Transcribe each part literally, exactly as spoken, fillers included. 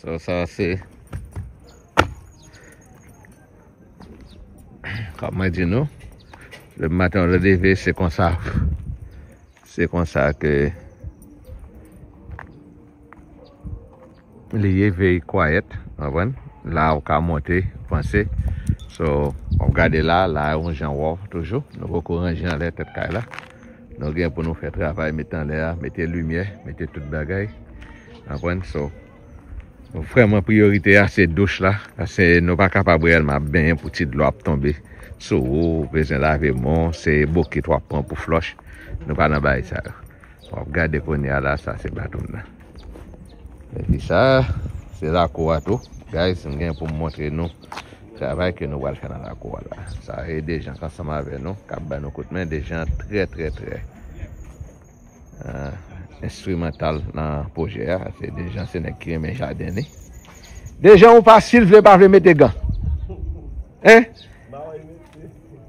So, sa se, kòm mwen di nou, le maten w leve, se konsa, se konsa ke li ye, very quiet, w konprann? La ou ka monte, panse. So, w ap gade la, la yon jan wòf toujou. Nou poko ranje anlè tèt kay la. Nou gen pou nou fè travay, mete anlè a, mete limyè, mete tout bagay. W konprann? So, vrèman priyorite a se douch la, paske nou pa kapab reyèlman ap benyen pou ti dlo ap tonbe sou ou, ou bezwen lave men w, se bokit w ap pran pou flòch. Nou pa nan bagay sa yo. W ap gade kounye a la, sa se baton m nan. Epi sa, se lakou a tou. Guys, m gen pou m montre nou travay ke nou pral fè nan lakou a la. Sa e Dejan k ansanm avè nou, k ap ban nou kout men. Dejan trè, trè, trè, euh, enstrimantal nan pwojè a. Se Dejan, se nèg ki renmen jaden li. Dejan, ou pa, si l vle, pa vle mete gan. Hein?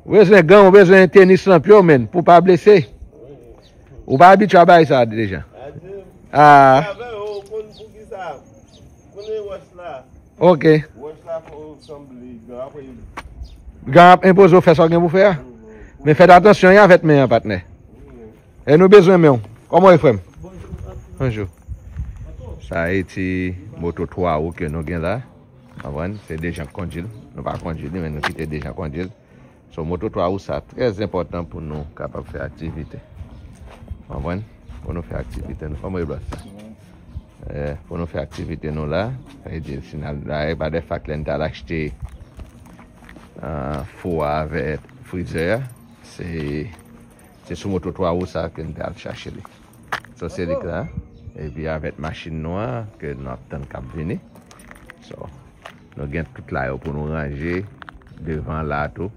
Ou bezwen gan, ou bezwen tenis nan pye w, menn, pou w pa blese. Ou pa abitye a bagay sa, Dejan. Ah. Ok. Gan ap enpoze w fè sa w gen pou fè a. Men fèt atansyon avèk men an, patnè. E nou bezwen men w. Kòman w ye, frè m? Bonjou. Sa e ti moto twa wou ke nou gen la. Konprann? Se Dejan k kondui l. Nou pa kondui li, men nou kite Dejan kondui l. So, moto twa wou sa trè enpòtan pou nou kapab fè aktivite. Konprann? Pou nou fè aktivite nou. Kòman w ye, bòs la? Eh, pou nou fè aktivite nou la, sa vle di, si n al la, e pa de fak lè n t al achte, ah, fou a avèk frizè a, se, se sou moto twa wou sa ke n te al chache li. So, se li k la, epi avèk machin nou an ke nou ap tann k ap vini. So, nou gen tout la yo pou nou ranje devan la tou.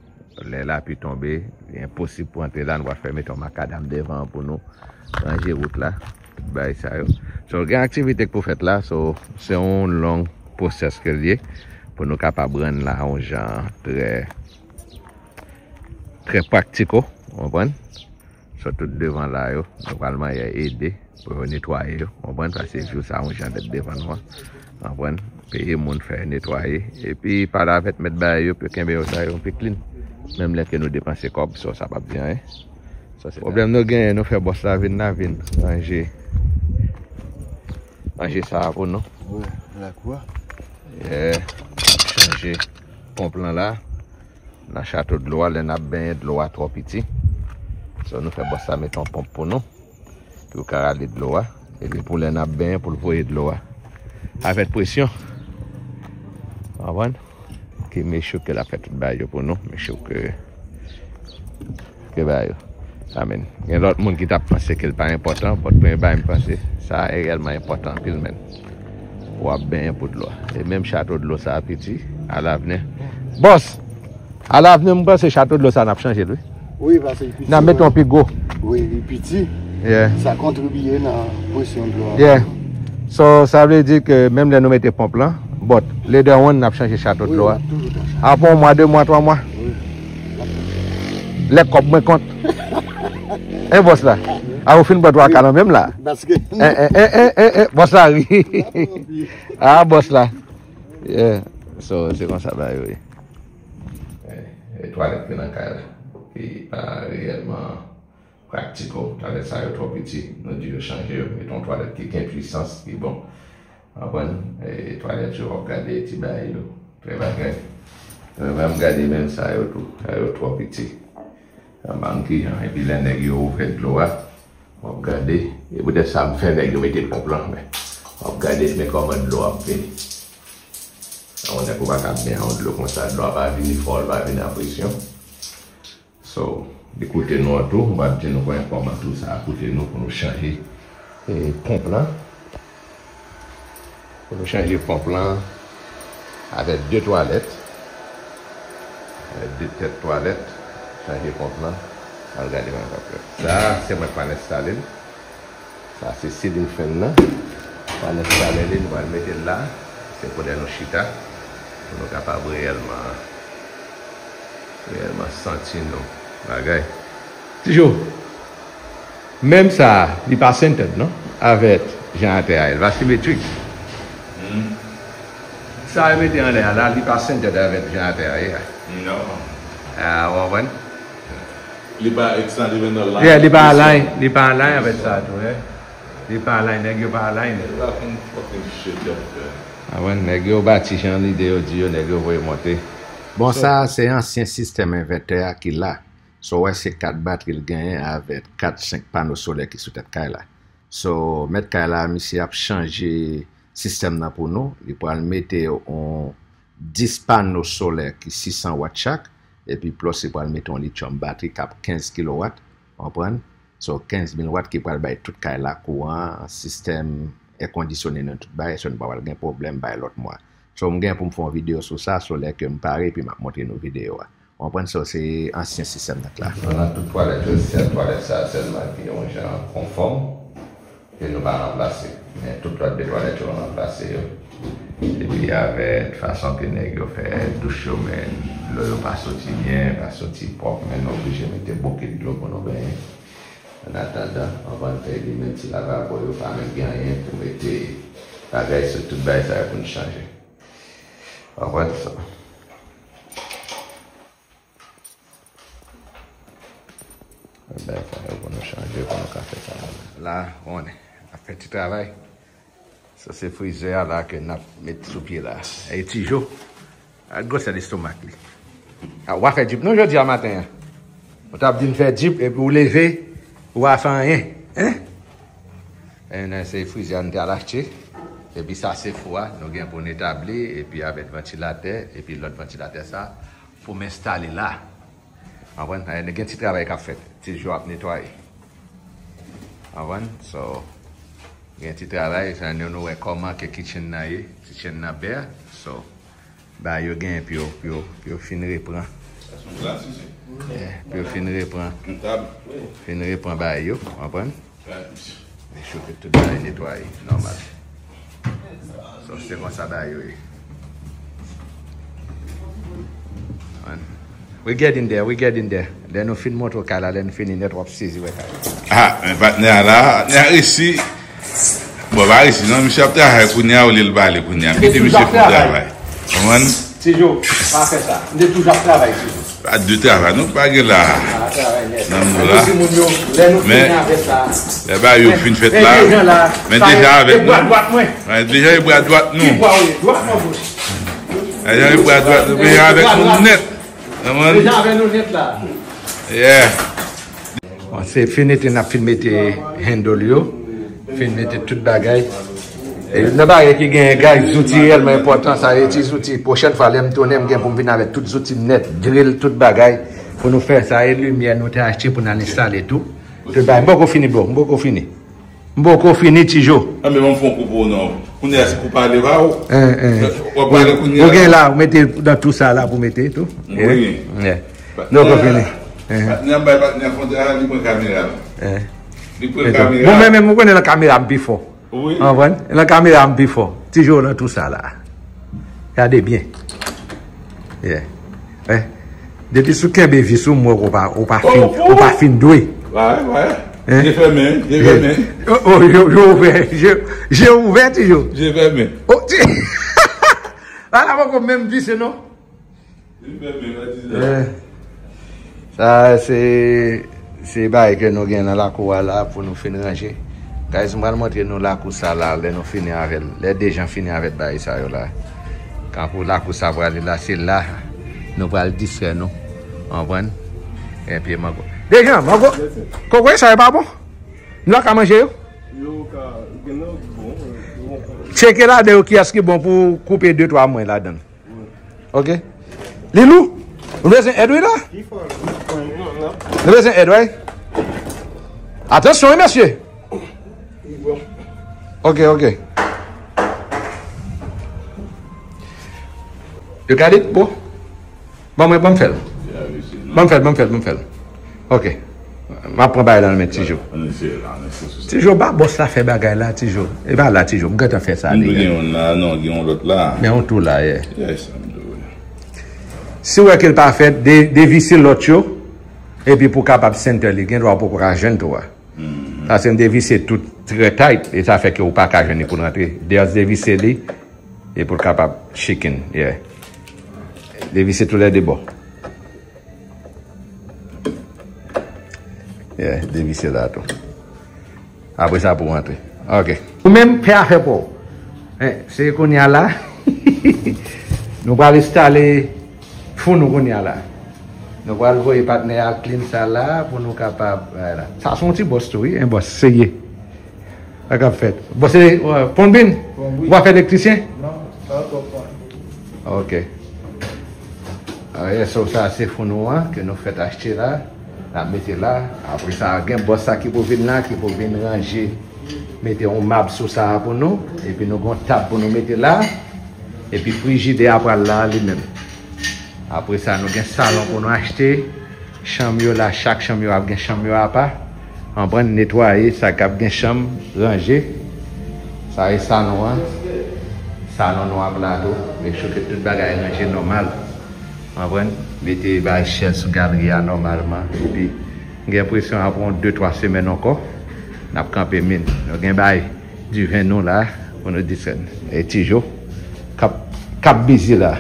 Lè lapli tonbe, li enposib pou antre la, nou pral fè mete yon makadam devan an pou nou ranje wout la, tout bagay sa yo. So, gen aktivite k pou fèt la, so, se yon long pwosès ke l ye pou nou kapab rann la yon jan trè, trè praktiko, w konprann? So, tout devan la yo, nou pral manyen ede pou yo netwaye yo, w konprann? Paske jou sa, yon jan dèt devan nou an, w konprann? Peye moun fè netwaye, epi pale avèk mèt bagay yo pou yo kenbe yo sa yo pi klin. Menm lè ke nou depanse kòb, so, sa p ap di anyen. So, se pwoblèm nou genyen, nou fè bòs la vin la, vin ranje, ranje sa a pou nou. Wi, lakou a. Yeah, n ap chanje ponp lan la. Nan chato dlo a, lè n ap benyen, dlo a twò piti. So, nou fè bòs la mete yon ponp pou nou, pou yo ka rale dlo a. Epi pou lè n ap benyen, pou l voye dlo a avèk presyon. W konprann? Ki make sure ke l ap fè tout bagay yo pou nou. Make sure ke, ke bagay yo. Amen. Gen lòt moun ki t ap panse ke l pa enpòtan, but premye bagay m panse, sa reyèlman enpòtan anpil, men. W ap benyen pou dlo a. E menm chato dlo sa a piti, alavni. Bòs! Alavni, m panse chato dlo sa a n ap chanje l, wi. Wi, paske li piti. N ap mete yon pi gwo. Wi, li piti. Yeah. Sa kontribiye nan presyon dlo a. Yeah. So, sa vle di ke menm lè nou mete ponp lan, but, later on, n ap chanje chato dlo a. Wi, n ap toujou chanje. Apre yon mwa, de mwa, twa mwa. Wi. Lè kòb mwen kont. Hein, bòs la? A, ou fin pran twa ka nan menm la. Paske. Hein, hein, hein, hein, hein, hein, bòs la, wi. Ah, bòs la. Yeah. So, se konsa bagay yo ye. Eh, eh, twalèt ki nan kay la, ki pa reyèlman praktiko. Twalèt sa yo twò piti. Nou di yo chanje yo, mete yon twalèt ki gen pwisans, ki bon. W konprann? E twalèt yo, w ap gade ti bagay yo. Trè bagay. Mwen menm gade menm sa yo tou. Sa yo twò piti. Sa m pa konn kijan. Epi lè nèg yo ouvè dlo a, w ap gade. E poutèt sa m fè nèg yo mete ponp lan, men. W ap gade, men kòman dlo ap vini. Yon nèg ou pa ka benyen yon dlo konsa, dlo a pa vini fò, l pa vini a presyon. So, li koute nou an tou, m ap di nou konbyen kòb an tou sa a koute nou pou nou chanje, e, ponp lan. Pou nou chanje ponp lan avèk de twalèt, avèk de tèt twalèt, chanje ponp lan. Al gade kòman l ap fèt. Sa a, se mwen k pral enstale l. Sa se ceiling fan nan. Pral enstale li, nou pral mete l la. Se pou lè nou chita, pou nou kapab reyèlman, reyèlman santi nou bagay. Ti Jo, menm sa, li pa centered, non? Avèk jan atè a ye, l pa simetrik. Hmm. Sa yo mete anlè a la, li pa centered avèk jan atè a ye a. Non. Ah, ou konprann? Li pa, it's not even aligned. Yeah, li pa align, li pa align avèk sa tou, eh. Li pa align, nèg yo pa align. Fucking, fucking shit, y'all fè. Ah, bon, nèg yo bati jan lide yo di yo, nèg yo voye monte. Bon, sa a se ansyen sistèm envètè a ki la. So, w wè se kat batri l genyen avèk kat, senk pano solè ki sou tèt kay la. So, mèt kay la, misye ap chanje sistèm nan pou nou. Li pral mete yon dis pano solè ki sis san wat chak, epi plis li pral mete yon lithium batri k ap kenz kilowat, w konprann? So, kenz mil wat ki pral bay tout kay la kouran, sistèm èkondisyone nan tout bagay, so nou pa pral gen pwoblèm bay lòt mwa. So, m gen pou m fè yon videyo sou sa, so lè ke m pare, epi m ap montre nou videyo a. W konprann? So, se ansyen sistèm nèt la. Nan tout twalèt yo, sèl twalèt sa sèlman ki yon jan konfòm, ke nou pa ranplase. Men tout lòt de twalèt yo, nou ranplase yo. Epi avèk fason ke nèg yo fè douch yo, men dlo yo pa soti byen, pa soti pwòp, men nou oblije mete bokit dlo pou nou benyen. Annatandan, anvan n fè li, men ti lavabo yo pa menm gen anyen pou mete bagay sou tout bagay sa yo pou n chanje. Ou konprann sa? Bagay sa yo pou nou chanje, pou nou ka fè sa. La, on ap fè ti travay. Sa se frizè a la ke n ap met sou pye la. E Ti Jo, ak gwosè lestomak li. A, w a fè djip non jodi a maten an. Ou t ap di n fè djip epi w leve, ou pa fè anyen. Hein? E nan se frizè a n te al achte. Epi sa se fou a, nou gen pou n etabli, epi avèk vantilatè, epi lòt vantilatè sa, pou m enstale la. Konprann? Gen ti travay k ap fèt. Ti Jo ap netwaye. Konprann? So, gen ti travay, sa nou, nou wè kòman ke kitchen nan ye. Kitchen nan bè. So, ba yo gen pou yo, pou yo, pou yo fin repran. Yeah, pou yo fin repran. Fin repran ba yo, konprann? Make sure ke tout bagay netwaye, nòmal. So, se konsa bagay yo ye. Man. We get in there, we get in there. Lè nou fin montre w kay la, lè nou fini nèt, w ap sezi wè kay la. Ah, men patnè a la, patnè a resi. Bon, pa resi non, misye ap travay kounye a, olye l pale kounye a. Kite misye fè travay. Konprann? Ti Jo, pa fè sa. M te toujou ap travay, Ti Jo. Pa de travay, nou pa gen la. Pa travay nèt. Nan nou Mwen la. di moun yo, lè nou fini Men, avèk sa. Lè ba yo fin fèt Men la. Dejan la. Men Sa Dejan e, avèk e bwa nou. dwat mwen. Dejan e bwa dwat Ki nou. Bwa ou ye? Dwat mwen, bro. Dejan e bwa dwat nou. Dejan avèk nou nèt. Konprann? Dejan avèk nou nèt la. Yeah. Bon, se finiti n ap fin mete handle yo, fin mete tout bagay. E nan bagay ki gen gaz, zouti reyèlman enpòtan, sa e ti zouti. Pwochèn fwa, lè m tounen, m gen pou m vin avèk tout zouti m nèt, drill, tout bagay, pou nou fè sa. E limyè nou te achte pou n al enstale tou. Tout bagay. M poko fini, bro, m poko fini. M poko fini, Ti Jo. A, men mwen fè yon kou pou ou non. Kounye a, se pou pale pa ou. Hein, hein. W ap pale kounye Ou a. Gen la, ou mete nan tou sa la pou mete tou. Wi. Yeah. Nou poko fini. Hein. Patnè a bay patnè a kontra, li pran kamera la. Hein. Li pran kamera. Bon, men, men, ou konnen nan kamera m pi fò. Wi. Konprann? Nan kamera m pi fò. Ti Jo nan tou sa la. Gade byen. Yeah. Eh. Depi sou kenbe vis ou, m wè ou pa, ou pa fin, ou pa fin dwe. Wè, wè. Hein? Je fèmen, je fèmen. Oh, oh, je, je ouvè, je, je ouvè, Ti Jo. Je fèmen. Oh, ti. La, la, poko menm vise, non? Je fèmen, pa di Eh. Sa, se, se bagay ke nou gen nan lakou a la pou nou fin ranje. Guys, m pral montre nou lakou sa la, lè nou fini avè l. Lè Dejan fini avèk bagay sa yo la. Kankou lakou sa prale la, se la nou pral distrè nou. Konprann? Gen pye mango. Dejan, mango. Kokoye sa yo pa bon? Nou pa ka manje yo? Yo ka, gen nan bon, bon. Tcheke ladan yo kiyès ki bon pou koupe de twa mwen ladan. Ok? Li lou? Nou bezwen èd wi la? Nou bezwen èd, wi? Atansyon, wi, mesye. Ok, ok. You got it, bro? Ban mwen, ban m fè l. Ban m fè l, ban m fè l, ban m fè l. Ok. M ap pran bagay la nan men Ti Jo. Ti Jo, ba bòs la fè bagay la, Ti Jo. E pa la, Ti Jo. M gentan fè sa deja. M gen yon la, non, gen yon lòt la. Men yon tou la, yeah. Si w wè ke l pa fèt, de, devise lòt yo. Epi pou w kapab center li, gen dwa w poko ka jwenn tou a. Paske m devise tout trè tight, e sa fè ke w pa ka jwenn li pou l rantre. Dèyè devise li, E pou l kapab chicken, yeah. Devise tou lè de bò. Yeah, devise la tou. Apre sa pou antre. Ok. Ou menm fè afè pa w. Eh, se kounye a la. Nou pral enstale founou kounye a la. Nou pral voye patnè a clean sa la pou nou kapab, voilà. Sa se yon ti bòs tou, wi, yon bòs serye. Sa k ap fèt? Bòs se, euh, plonbin? Plonbin. Ou pa fè elektrisyen? Non, pa ankò pran. Ok. Ah, yeah, so sa se founou an ke nou fèt achte la. N ap mete la. Apre sa, gen bòs sa ki pou vin la, ki pou vin ranje. Mete yon mab sou sa a pou nou. Epi nou gen yon tab pou nou mete la. Epi frijidè a pral la li menm. Apre sa, nou gen salon pou nou achte. Chanm yo la, chak chanm yo ap gen chanm yo apa. Ann pran netwaye, sa k ap gen chanm, ranje. Sa e salon an. Salon nou ap la tou. Make sure ke tout bagay ranje nòmal. Ann pran, mete bay chèz sou galri a nòmalman. Epi, m gen enpresyon apre yon de twa semèn ankò, n ap kanpe min. Nou gen bay diven nou la, pou nou disèn. E Tijo, k ap, k ap bizi la.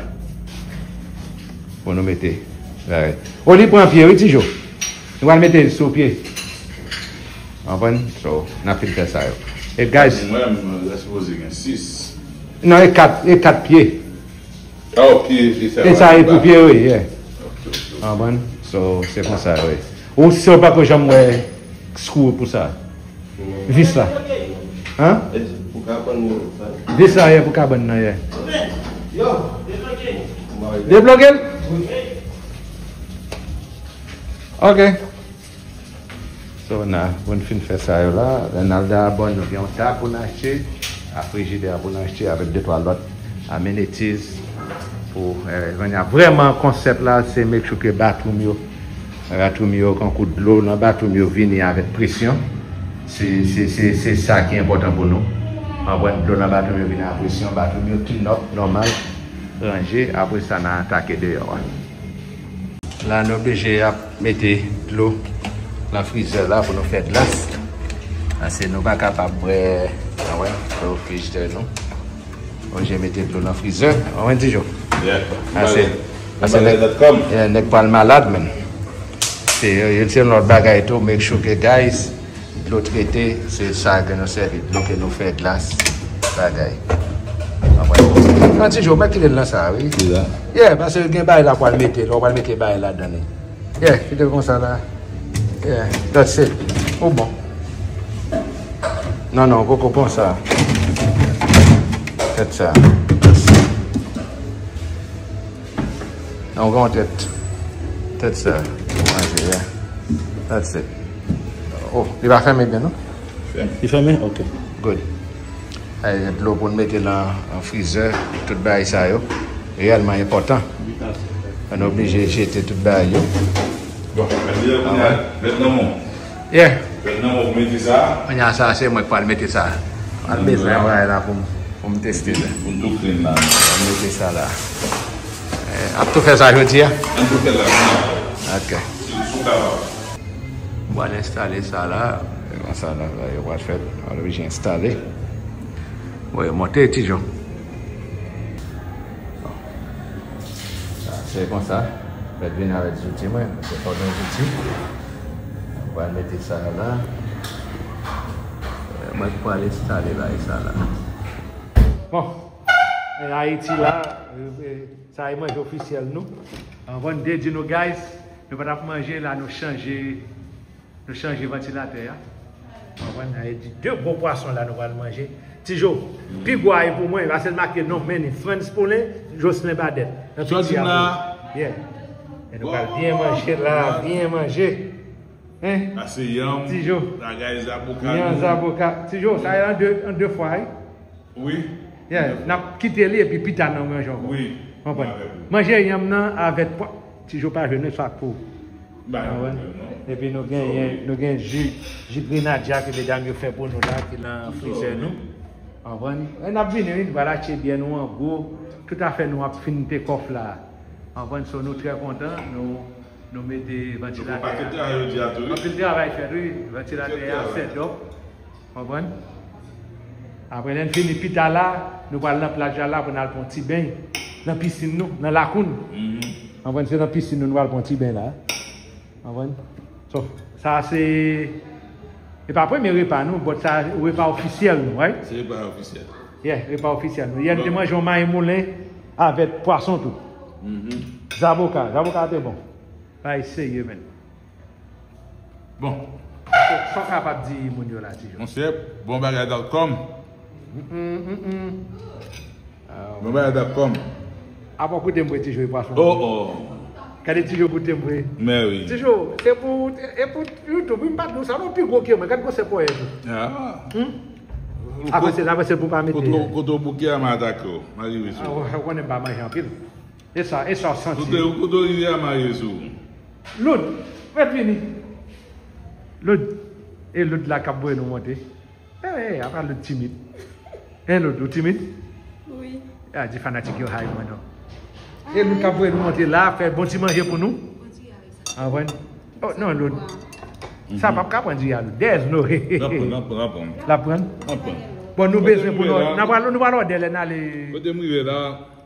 Pou nou mete. Alright. O, li pran pye, wi, Tijo. Nou pral mete l sou pye. Konprann? So, n ap fin fè sa yo. E, guys. Mwen, mwen, mwen sipoze gen sis. Non, e kat, e kat pye. Ah, ok, se sa. E sa, e pou pye, wi, yeah. Ok, ok, ok. Konprann? So, se konsa, wi. Ou si w pa ko janm wè screw pou sa. Vis la. Hein? Vis la, yeah, pou kabann nan, yeah. Debloke l? Ok. So, na, pou n fin fè sa yo la, lè n al Dayabòn, nou gen yon tab pou n achte, a frijidè pou n achte, avèk de twa lòt amenities pou, eh, kounye a, vrèman, konsèp la, se make sure ke bathroom yo, bathroom yo, kankou dlo nan bathroom yo vini avèk presyon. Se, se, se, se sa ki enpòtan pou nou. Ann pran dlo nan bathroom yo vini avèk presyon, bathroom yo clean up, nòmal, ranje, apre sa, n a atake deyò a. La, nou oblije ap mete dlo nan frizè la pou nou fè glas. Paske nou pa kapab bwè, ah ouais, dlo frijidè nou. Oblije mete dlo nan frizè. Ann pran, Tijo. Yeah. Paske, paske nèg, yeah, nèg pral malad, men. Se, se yon lòt bagay tou, make sure ke, guys, dlo trete, se sa ke nou sèvi, dlo ke nou fè glas, bagay. Ann pran. Ann, Tijo, mwen kite l nan sa, wi. Ki sa? Yeah, paske gen bagay la pral mete, lè w pral mete bagay ladan li. Yeah, kite l konsa la. Yeah, that's it. Ou bon. Non, non, poko konsa. Tèt sa. Non, ou gen yon tèt. Tèt sa. Manje, yeah. That's it. Oh, li pa fèmen byen, non? Li fèmen? Ok. Good. Ay, gen dlo pou n mete nan, nan frizè, tout bagay sa yo. Reyèlman enpòtan. Ann oblije jete tout bagay yo. Bon, mwen di yo kounye a, met nan men w. Yeah. Met nan men w pou mete sa. Kounye a sa, se mwen k pral mete sa. Pral bezwen yon bagay la pou m, pou m teste l. Pou n tou clean la. Mete sa la. Eh, ap tou fè sa jodi a? Ann tou fè l la, kounye a. Ok. Si, si w kapab. Mwen enstale sa la. E konsa nan yo pral fèt. Mwen oblije enstale. Mwen monte Tijo. Bon. Sa, se konsa. Fèt vin avèk zouti mwen. Se pa yon zouti. Mwen pral mete sa la. Mwen pral enstale bagay sa la. Bon. E Ayiti la, e, e, sa e manje ofisyèl nou. Anvan n te di nou, guys, nou pa t ap manje la, nou chanje, nou chanje vantilatè a. Anvan n te di de gwo pwason la nou pral manje. Tijo, pi gwo a e pou mwen, paske l make non men li, Frantz Poulin, Jocelyn Badet. Nan piti a pou mwen. Yeah. E nou pral byen manje la, byen manje. Hein? Sa se yanm, Tijo. Bagay zaboka nou. Yanm zaboka. Tijo, sa e an de, an de fwa, wi. Wi. Yeah, n ap kite li epi pita n manje ankò. Wi. Konprann? Manje yanm nan avèk pwa-, Tijo pa jwenn sa pou. Ba, konprann? Non. Epi nou genyen, nou gen ji, ji grenadya ke medam yo fè pou nou la, ki nan frizè nou. Konprann? E n ap vini, wi, nou pral achte byè nou an gwo. Tout afè nou ap fin take off la. Konprann? So, nou trè kontan, nou, nou mete vantilatè a. Anpil travay fèt, wi. Vantilatè a set up. Konprann? Apre lè n fini pita la, Nou pral nan plaj la, la pou n al pran ti beny nan pisin nou, nan lakou n. Konprann, se nan pisin nou, nou pral pran ti beny la. Konprann? So, sa se, e pa premye repa nou, but sa repa ofisyèl nou, right? Se repa ofisyèl. Yeah, repa ofisyèl nou. Yè, nou te manje yon mayi moulen avèk pwason tou. Zaboka, zaboka te bon. Bagay serye, men. Bon. Sa w kapab di moun yo la, Ti Jo? Monchè, bon bagay dot com. Bon bagay dot com. Apa w koute m vre, Ti Jo, e pwason. Oh, oh. Gade Ti Jo koute m vre. Men wi. Ti Jo, se pou, e pou YouTube, wi, m pa t di w sa, non, pi gwo ke mwen, gade gwosè ponyèt ou. Ah. Hmm? Avanse, avanse pou pa mete. Kote, kote w bouke a, m atake w. M a rive sou ou. Ah, ou konnen m pa manje anpil. E sa, e sa w santi. Kote, kote w rive a, m a rive sou ou. Loud, mèt vini. Loud, e Loud la k ap voye nou monte. Eh, apa Loud timid? Hein, Loud, ou timid? Wi. A, di fanatik yo hi mwen non. E Loud k ap voye nou monte la, fè bon ti manje pou nou. Anprann? Oh, non, Loud. Sa p ap ka pran di a, Loud. There's no way. N ap pran, n ap pran, n ap pran. L ap pran? N ap pran. Bon, nou bezwen pou nou, n ap pral, nou pral òdè lè n ale. Kote m rive la.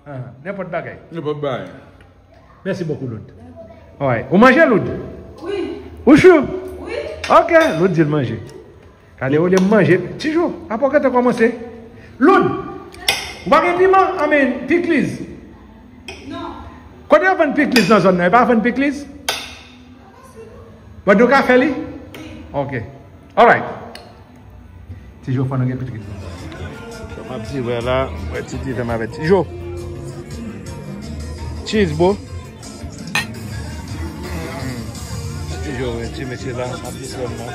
Ah, nenpòt bagay. Nenpòt bagay. Mèsi bokou, Loud. Alright. Ou manje, Loud? Wi. Ou sure? Wi. Ok, Loud di l manje. Kale, olye m manje. Ti Jo, apa w gentan kòmanse? Loud, ou pa gen piman? I mean, pikliz? Non. Kote yo vann pikliz nan zòn nan? Yo pa vann pikliz? Bon, nou ka fè li? Wi. Ok. Alright. Ti Jo, fò nou gen pitit. Sa m ap di wè la, wè ti diven m avèk Ti Jo. Cheese, bro. Ti Jo, wè, ti mesye la, m ap di sèlman.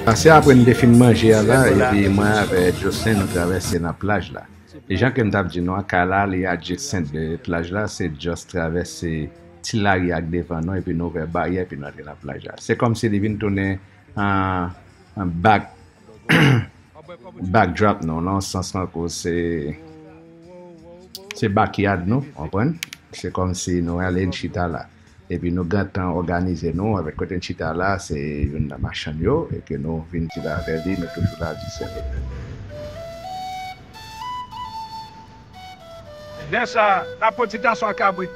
Pase apre n te fin manje a la, epi mwen avèk Jocelyn, nou travèse nan plaj la. E jan ke m t ap di nou an, kay la, li adjacent de plaj la, se just travèse ti lari a k devan nou, epi nou ouvè baryè, epi nou antre nan plaj la. Se kòmsi li vin tounen an, an back, backdrop nou, nan yon sans tankou se, se backyard nou, konprann? Se kòmsi nou ale n chita la. Epi nou gentan òganize nou avèk kote n chita la, se youn nan machann yo, e ke nou vin chita avè li, nou toujou la di sèvi. Lè sa, n ap pran ti tason ak kabrit.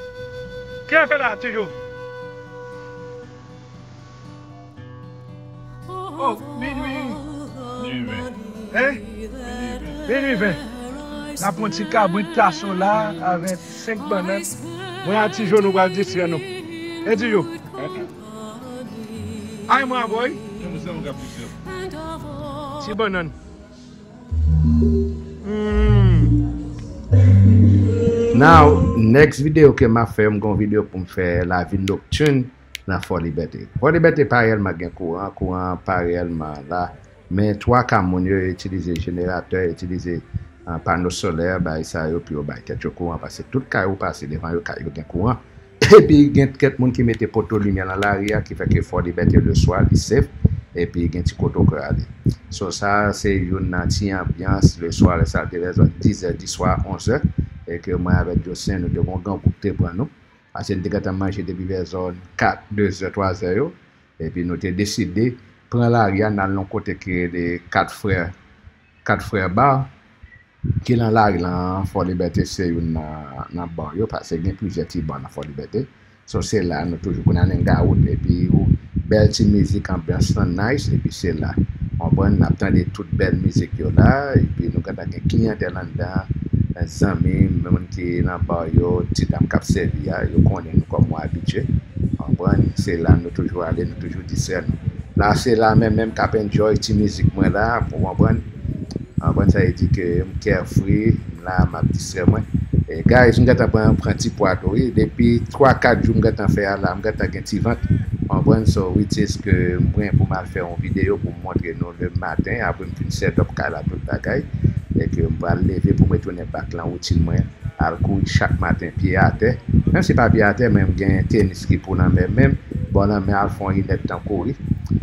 Kilè fè la, Ti Jo? Oh, minui. Minui ven. Hein? Minui ven. N ap pran ti kabrit tason la avèk senk bannann. Mwen ak Ti Jo nou pral distrè nou. E Ti Jo? Ay, mwen avè w, wi. Ti bannann. Hmm. Now, next video ke m ap fè, m gon video pou m fè lavi nocturne nan Fò Libète. Fò Libète pa reyèlman gen kouran, kouran pa reyèlman la, men twa ka moun yo itilize jeneratè, itilize, ah, pano solè, bay sa yo pou yo bay tèt yo kouran, paske tout kay ou pase devan yo, kay yo gen kouran. Epi gen kèk moun ki mete poto limyè nan lari a, ki fè ke Fò Libète leswa, li safe, epi gen ti kote w ka ale. So, sa se youn nan ti anbyans leswa, lè sa te vè zòn dizè diswa, onzè, e ke mwen avèk Jocelyn, nou te gon gran gwoup te pran nou. Paske n te gentan manje depi vè zòn kat, dezè, twazè yo. Epi nou te deside pran lari a, n al nan yon kote ki rele Kat Frè, Kat Frè Bar, ki nan lari lan, Fò Libète se youn nan, nan bar yo, paske gen plizyè ti bar nan Fò Libète. So, se la nou toujou konn al hangout, epi ou, bèl ti mizik, anbyans lan nice, epi se la. Konprann, n ap tande tout bèl mizik yo la, epi nou gentan gen kliyantèl anndan, zanmi, moun ki nan bar yo, ti dam k ap sèvi a, yo konnen nou kòm yon abitye. Konprann, se la nou toujou ale, nou toujou distrè nou. La, se la menm, menm k ap enjoy ti mizik mwen la, pou konprann. Konprann sa vle di ke m carefree, m la, m ap distrè mwen. E guys, m gentan pran, pran ti pwa tou, wi. Depi twa, kat jou m gentan fè a la, m gentan gen ti vant. Konprann, so, which is ke mwen pou m al fè yon videyo pou m montre nou le maten, apre m fin set up kay la, tout bagay. E ke m pral leve pou m retounen back lan woutin mwen. Al kouri chak maten, pye atè. Menm si pa pye atè, men m gen tenis ki pou lanmè menm. Bò lanmè, al fè yon inèdtan kouri.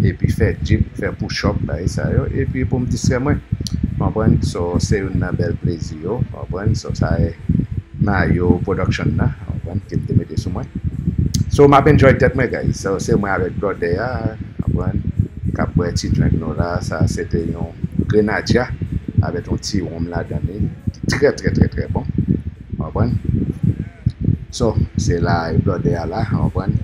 Epi fè gym, fè push up, bagay sa yo. Epi pou m distrè mwen. Konprann? So, se youn nan bèl plezi yo. Konprann? So, sa e mayo production nan. Konprann? Ke m te mete sou mwen. So, m ap enjoy tèt mwen, guys. So, se mwen avèk brother a. Konprann? K ap bwè ti drink nou la. Sa, se te yon Grenadja, avèk yon ti wonm ladan li, ki trè, trè, trè, trè bon. Ou konprann? So, se la, e blòdè a la, ou konprann?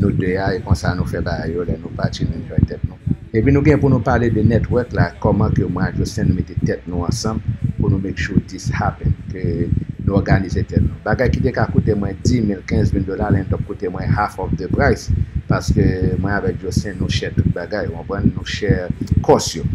Nou de a, e konsa nou fè bagay yo, lè nou pati, nou enjoy tèt nou. Epi nou gen pou nou pale de network la, kòman ke mwen ak Jocelyn nou mete tèt nou ansanm pou nou make sure this happen, ke nou òganize tèt nou. Bagay ki te ka koute mwen dis mil, kenz mil dola, li end up koute mwen half of the price, paske mwen avèk Jocelyn, nou share tout bagay, ou konprann? Nou share cost yo.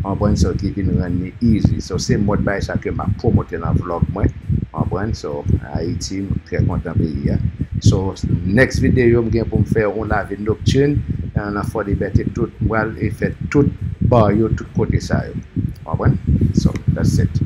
Ou konprann? So, ki vin rann li easy. So, se mòd bagay sa ke m ap pwomote nan vlog mwen. Ou konprann? So, Ayiti, m trè kontan peyi a. So, next video, m gen pou m fè yon lave nocturne nan, nan Fò Libète tout, m pral e fè tout bar yo, tout kote sa yo. Ou konprann? So, that's it.